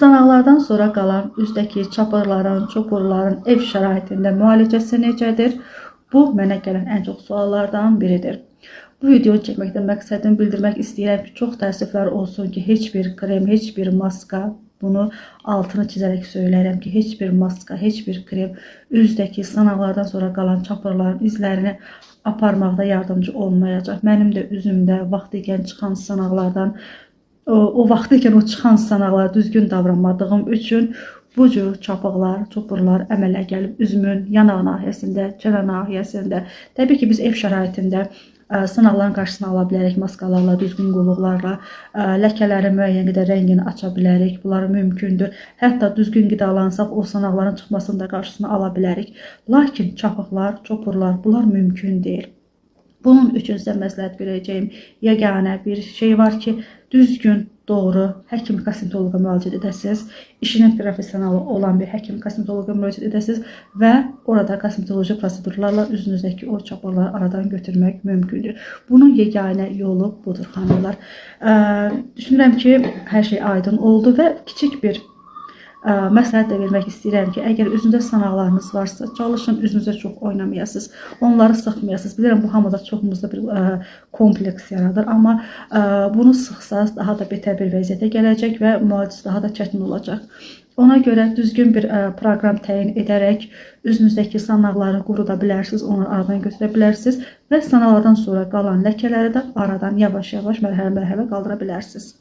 Sınaqlardan sonra qalan üzdəki çapırların, çopurların ev şəraitində müalicəsi necədir? Bu, mənə gələn ən çox suallardan biridir. Bu videonu çəkməkdə məqsədim bildirmək istəyirəm ki, çox təəssüflər olsun ki, heç bir krem, heç bir maska, bunu altını çizərək söyləyirəm ki, heç bir maska, heç bir krem üzdəki sınaqlardan sonra qalan çapırların izlərini aparmaqda yardımcı olmayacaq. Mənim də üzümdə vaxtı ikən çıxan sınaqlardan, o vaxtı ikən o çıxan sınaqlara düzgün davranmadığım üçün bu cür çapıqlar, çopurlar əmələ gəlib üzümün yanaq nahiyəsində, çənə nahiyəsində. Təbii ki, biz ev şəraitində sınaqların qarşısını ala bilərik, maskalarla, düzgün qulluqlarla, ləkələrin müəyyən qədər rəngini aça bilərik. Bunlar mümkündür. Hətta düzgün qidalansaq, o sınaqların çıxmasını da qarşısını ala bilərik. Lakin çapıqlar, çopurlar, bunlar mümkün deyil. Bunun üçün sizə məsləhət verəcəyim yeganə bir şey var ki, düzgün, doğru həkim kosmetoloqa müraciət edəsiniz. İşinin professionalı olan bir həkim kosmetoloqa müraciət edəsiniz və orada kosmetoloji prosedurlarla üzünüzdəki o çapırları aradan götürmək mümkündür. Bunun yeganə yolu budur, xanımlar. Düşünürəm ki, hər şey aydın oldu və kiçik bir məsləhət də vermək istəyirəm ki, əgər üzünüzdə sınaqlarınız varsa, çalışın üzünüzə çox oynamayasınız, onları sıxmayasınız. Bilirəm, bu hamıda çoxumuzda bir kompleks yaradır, amma bunu sıxsaz daha da betər bir vəziyyətə gələcək və müalicəsi daha da çətin olacaq. Ona görə düzgün bir proqram təyin edərək üzünüzdəki sınaqları quruda bilərsiniz, onları aradan götürə bilərsiniz və sınaqlardan sonra qalan ləkələri də aradan yavaş-yavaş, mərhələ-mərhələ qaldıra bilərsiniz.